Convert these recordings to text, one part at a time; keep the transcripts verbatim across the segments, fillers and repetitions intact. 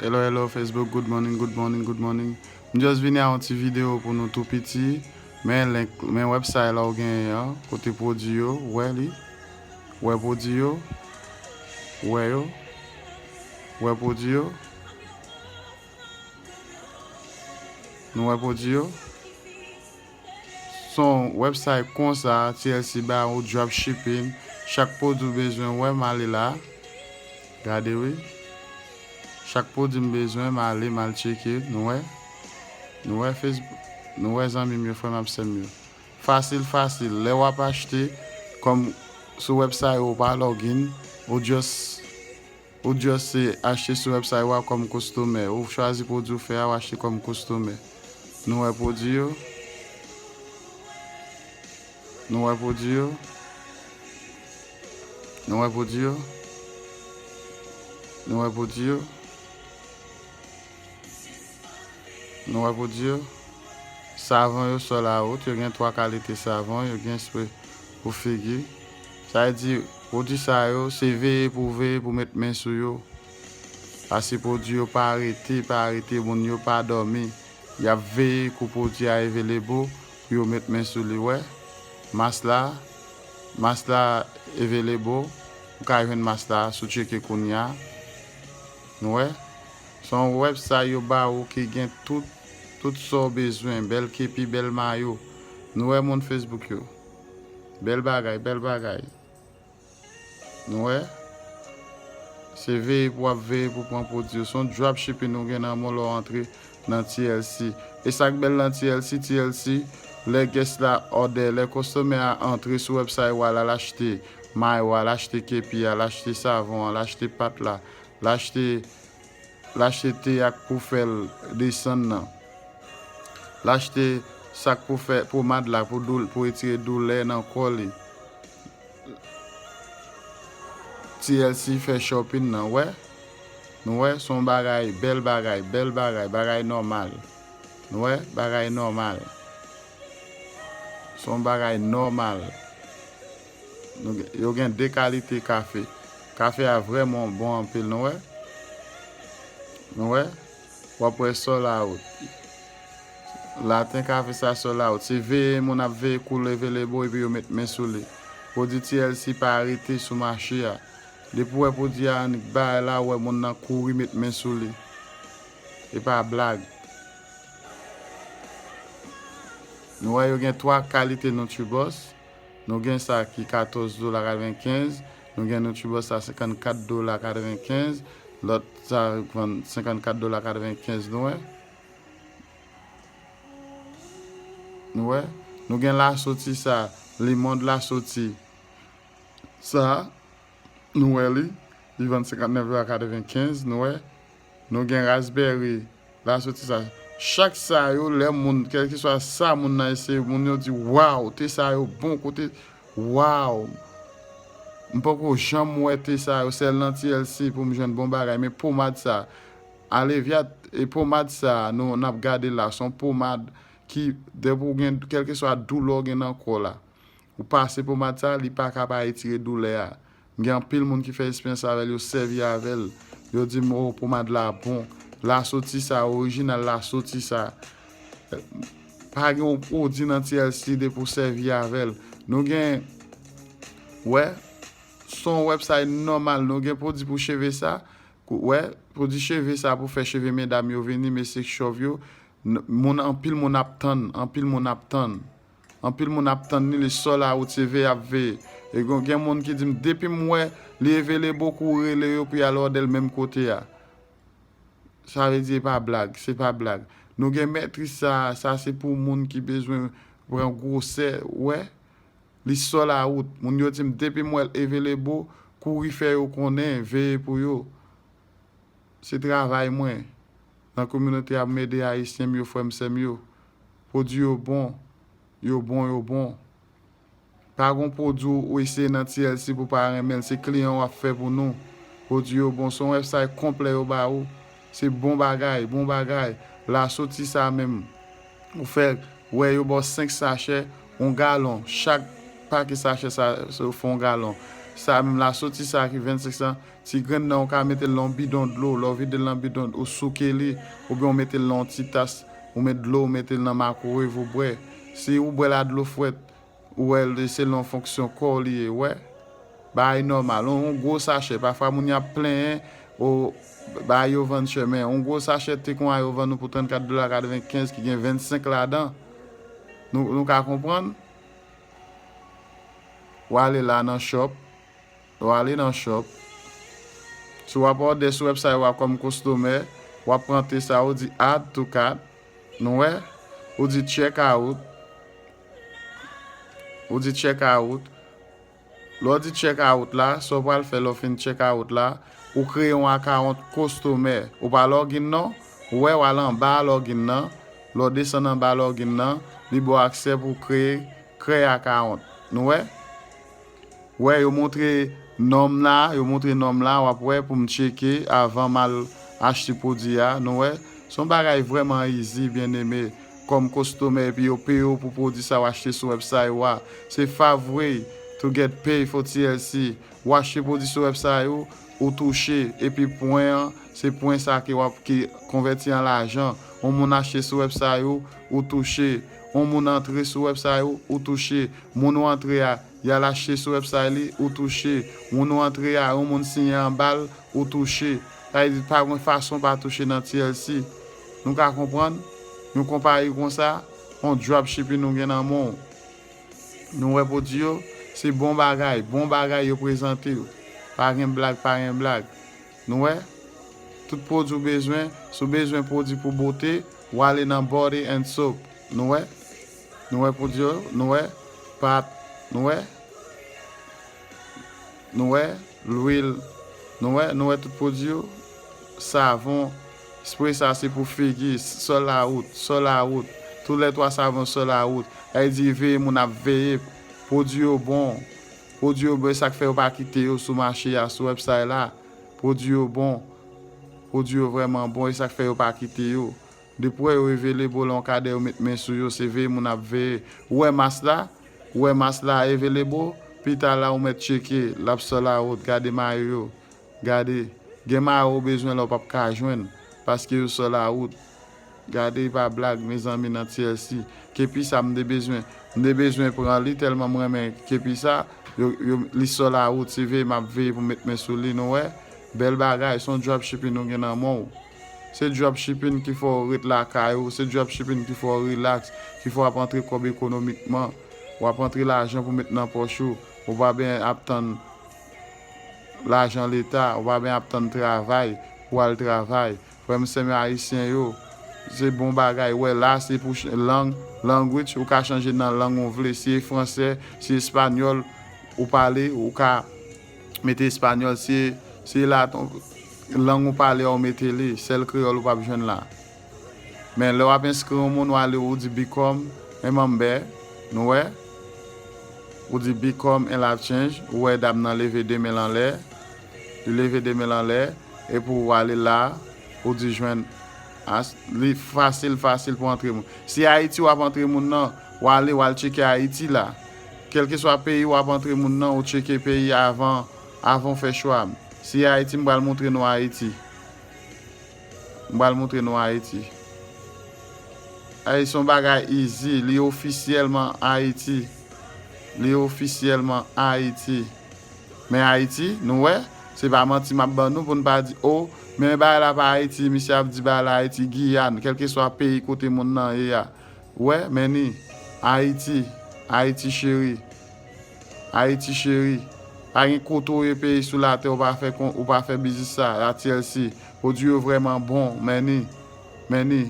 Hello, hello, Facebook, good morning, good morning, good morning. M just vini a yon ti videyo pou nou tou piti. Men link, men website la ou genyen an, kote pwodui yo, ou wè li. Ou wè pwodui yo. Ou wè yo. Ou wè pwodui yo. Nou wè pwodui yo. Se yon website konsa, T L C ba ou dropshipping. Chak pwodui ou bezwen, wè, m ale la. Gade wi. Chak pwodui m bezwen, m ale, m al tcheke. Nou wè? Nou wè Facebook? Nou wè zanmi m yo, frè m ak sè m yo? Fasil, fasil. Lè w ap achte, kòm sou website ou pa login, ou just, ou just se achte sou website ou a kòm customer. Ou chwazi pwodui ou fè a, ou achte kòm customer. Nou wè pwodui yo? Nou wè pwodui yo? Nou wè pwodui yo? Nou wè pwodui yo? Nou wè pwodui yo? Savon yo, Sòl Awot, yo gen twa kalite savon, yo gen spre pou figi. Sa vle di, pwodui sa yo, se veye pou veye pou met men sou yo. Paske pwodui yo pa rete, pa rete, moun yo pa dòmi. Y ap veye kou pwodui a evelebo pou yo met men sou li, wè. Mas la, mas la evelebo, ou ka jwenn mas la si w tcheke kounye a. Nou wè? Se yon website yo ba ou ki gen tout, tout sa w bezwen, bèl kepi, bèl mayo. Nou wè moun Facebook yo. Bèl bagay, bèl bagay. Nou wè? Se veye pou w ap veye pou pran pwodui yo. Se yon dropshipping ou gen nan men w lè w antre nan T L C. E sa k bèl nan T L C, T L C, lè guest la order, lè customer a antre sou website ou a, l al achte mayo a, l achte kepi a, l achte savon an, l achte pat la, l achte, l achte te ak pou fè l desann nan. L achte sak pou fè pomad la, pou doul-, pou retire doulè nan kò li. T L C fè shopping nan, wè. Nou wè, se yon bagay, bèl bagay, bèl bagay, bagay nòmal. Nou wè, bagay nòmal. Se yon bagay nòmal. Nou gen, yo gen de kalite kafe. Kafe a vrèman bon anpil, nou wè. Nou wè. W ap wè Sòl Awot. Laten kafe sa Sòl Awot. Se veye moun ap veye kou l evelebo epi yo met men sou li. Pwodui T L C pa rete sou mache a. Depi w wè pwodui a annik bay la, w wè moun nan kouri met men sou li. E pa blag. Nou wè yo gen twa kalite Nutribos. Nou gen sa ki katòz dola katrevenkenz. Nou gen Nutribos sa senkannkat dola katrevenkenz. Lòt sa vann senkannkat dola katrevenkenz, nou wè. Nou wè. Nou gen lasoti sa, limond lasoti. Sa, nou wè li, li vann senkantnèf dola katrevenkenz, nou wè. Nou gen raspberry, lasoti sa. Chak sa yo, lè moun, kèlkeswa sa moun nan eseye, moun yo di, "Waw, te sa yo bon kote, waw." M poko janm wè te sa yo, sèl nan T L C pou m jwenn bon bagay, men pomad sa, Alevyat, e pomad sa, nou, n ap gade la, se yon pomad ki, depi w gen, kèlkeswa doulè w gen nan kò la, ou pase pomad sa, li pa ka pa retire doulè a. M gen anpil moun ki fè esperyans avè l, yo sèvi avè l. Yo di m, "Oh, pomad la bon." Lasoti sa, orijinal lasoti sa. Pa gen yon pwodui nan T L C depi w sèvi avè l. Nou gen, wè, se yon website nòmal. Nou gen pwodui pou cheve sa. Kou-, wè, pwodui cheve sa pou fè cheve medam yo vini, mesye k chòv yo. N-, moun, anpil moun ap tann, anpil moun ap tann. Anpil moun ap tann li, li Sòl Awot, se veye ap veye. E gen, gen moun ki di m, "Depi m wè li evelebo, kou rele yo pou y al òdè l menm kote a." Sa vle di e pa blag, se pa blag. Nou gen mètris sa, sa se pou moun ki bezwen pran gwosè, wè. Li Sòl Awot, moun yo di m, "Depi m wè l evelebo, kouri fè yo konnen, veye pou yo." Se travay mwen. Nan kominote a, m ede Ayisyen m yo, frè m, sè m yo. Pwodui yo bon. Yo bon, yo bon. Pa gon pwodui ou eseye nan T L C pou pa renmen l, se kliyan w ap fè pou nou. Pwodui yo bon, se yon website konplè yo ba ou. Se bon bagay, bon bagay. Lasoti sa menm, ou fè, wè yo ba w senk sachè, yon galon. Chak pakèt sachè sa, sa fè yon galon. Sa menm la, soti sa ki vennsenk san, ti grenn nan ou ka mete l nan yon bidon dlo, lè w vide l nan bidon, ou souke li, oubyen ou mete l nan yon ti tas, ou met dlo, ou mete l nan makwowev, ou bwè. Si ou bwè l a dlo frèt, ou wè l se nan yon fonksyon kò w li ye, ou wè. Bagay nòmal, yon, yon gwo sachè. Pafwa moun y ap plenyen, o, bagay yo vann chè, men yon gwo sachè te konn a yo vann nou pou trannkat dola katrevenkenz ki gen vennsenk ladan. Nou, nou ka konprann? W ale la nan shop, w ale nan shop. Si w ap òdè sou website w a kòm kostomè, w ap pran te sa, ou di add to cart, nou wè, ou di check out, ou di check out. Lè w di check out la, sa w pral fè lè w fin check out la, ou kreye yon akawont kostomè. Ou pa login non, ou wè w al anba login nan, lè w desann anba login nan, li ba w aksè pou w kreye, kreye akawont. Nou wè? Wè, yo montre nonm la, yo montre nonm la, w ap wè pou m tcheke avan m al achte pwodui a, nou wè. Se yon bagay vrèman easy, byeneme, kòm kostomè, epi yo peye w pou pwodui sa w achte sou website ou a. Se five way to get pay for T L C. Ou achte pwodui sou website ou, ou touche, epi pwen an, se pwen sa ki w ap, ki konvèti an lajan. Yon moun achte sou website ou, ou touche. Yon moun antre sou website ou, ou touche. Moun ou antre a, y al achte sou website li, ou touche. Moun ou antre a, yon moun siyen anba l, ou touche. Sa vle di pa gen fason pa touche nan T L C. Nou ka konprann? Yon konpayi konsa, yon dropshipping ou gen nan men w. Nou wè pwodui yo, se bon bagay, bon bagay yo prezante w. Pa gen blag, pa gen blag. Nou wè? Tout pwodui w bezwen, si w bezwen pwodui pou bote, w ale nan Body and Soap. Nou wè? Nou wè pwodui yo, nou wè? Pat, nou wè? Nou wè? Lwil, nou wè? Nou wè tout pwodui yo? Savon, spray sa se pou figi, sèl la wout, sèl la wout. Tou lè twa savon sèl la wout. Sa vle di veye moun ap veye. Pwodui yo bon. Pwodui yo bon, e sa k fè yo pa kite yo sou mache a, sou website la. Pwodui yo bon. Pwodui yo vrèman bon, e sa k fè yo pa kite yo. Depi w wè yo available, lè yon kadè yo met men sou yo, se veye moun ap veye. Ou wè mas la? Ou wè mas la available? Pita la ou mèt tcheke, l ap sèl la wout, gade mayo yo. Gade, gen mayo ou bezwen la ou p ap ka jwenn, paske yo sèl la wout. Gade, e pa blag, mezanmi, nan T L C. Kepi sa, m te bezwen, m te bezwen pran li, tèlman m renmen kepi sa, yo, yo, li sèl la wout, se veye m ap veye pou m met men sou li, nou wè. Bèl bagay, se yon dropshipping ou gen nan men w. Se dropshipping ki fè w ret lakay ou, se dropshipping ki fè w relax, ki fè w ap antre kòb ekonomikman. W ap antre lajan pou met nan pòch ou. Ou pa ben ap tann lajan leta, ou pa ben ap tann travay pou al travay. Frè m, sè m ayisyen yo, se bon bagay. Wè, la se pou ch-, lang, language, ou ka chanje nan lang ou vle. Si e fransè, si espanyòl ou pale, ou ka mete espanyòl. Si, si laten, lang ou pale a, ou mete li. Sèl kreyòl ou p ap jwenn la. Men lè w ap enskri yon moun, w ale, ou di become a member, nou wè? Ou di become a life change, ou wè dam nan leve de men l anlè, li leve de men l anlè, epi w ale la, ou di jwenn, as-, li fasil, fasil pou antre moun. Si Ayiti w ap antre moun nan, w ale, w al tcheke Ayiti la. Kèlkeswa peyi w ap antre moun nan, ou tcheke peyi a avan, avan w fè chwa. Si Ayiti, m pral montre nou Ayiti. M pral montre nou Ayiti. Ay, se yon bagay easy. Li ofisyèlman Ayiti. Li ofisyèlman Ayiti. Men Ayiti, nou wè, se pa manti m ap ban nou pou n pa di, o, men bagay la pa Ayiti, misye ap di bagay la Ayiti, Giyàn, kèlkeswa peyi kote moun nan ye a. Wè, men ni, Ayiti, Ayiti cheri. Ayiti cheri, pa gen kote w ye peyi sou latè ou pa fè kon, ou pa fè biznis sa, la T L C. Pwodui yo vrèman bon, men ni, men ni.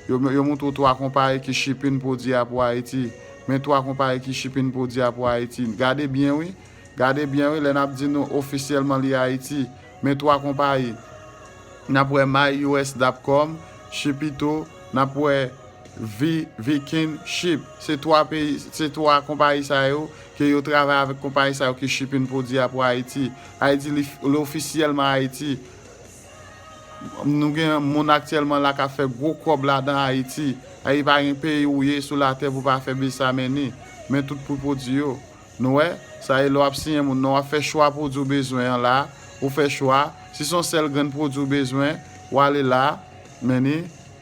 Yo, yo montre w twa konpayi ki shipping pwodui a pou Ayiti. Men twa konpayi ki shipping pwodui a pou Ayiti. Gade byen wi, gade byen wi, lè n ap di nou ofisyèlman li Ayiti. Men twa konpayi. N ap wè my U S dot com, Shipito, n ap wè Vi-, Viking Ship. Se twa peyi, se twa konpayi sa yo ke yo travay avèk konpayi sa yo ki shipping pwodui a pou Ayiti. Ayiti, li, li ofisyèlman Ayiti. Nou gen moun aktyèlman la k ap fè gwo kòb ladan Ayiti. Ayiti pa gen peyi ou ye sou latè pou pa fè biznis sa, men ni, men tout pou pwodui yo. Nou wè, sa e lè w ap siyen moun nan, w ap fè chwa pwodui w bezwen an la, ou fè chwa. Si se yon sèl grenn pwodui w bezwen, w ale la, men ni,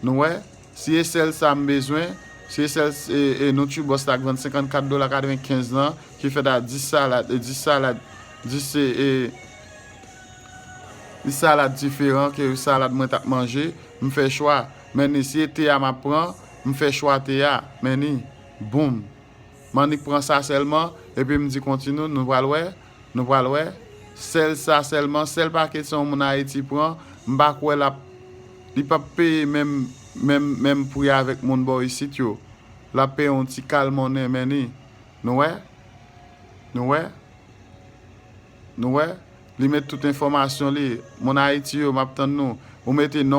nou wè. Si e sèl sa m bezwen, si e sèl e, e Nutribus la k vann senkannkat dola katrevenkenz lan, ki fèt a dis salad, e dis salad, dis e, e, dis salad diferan ke salad mwen t ap manje, m fè chwa. Men ni, si e te a m ap pran, m fè chwa te a. Men ni, boum. M annik pran sa sèlman, epi m di kontinye, nou pral wè, nou pral wè. Sèl sa sèlman, sèl pakèt sa yon moun Ayiti pran, m pa kwè l ap, li p ap peye menm, menm, menm pri avèk moun bò isit yo. L ap peye yon ti kal monnen, men ni. Nou wè? Nou wè? Nou wè? Li met tout enfòmasyon li. Moun Ayiti yo, m ap tann nou. Ou mete non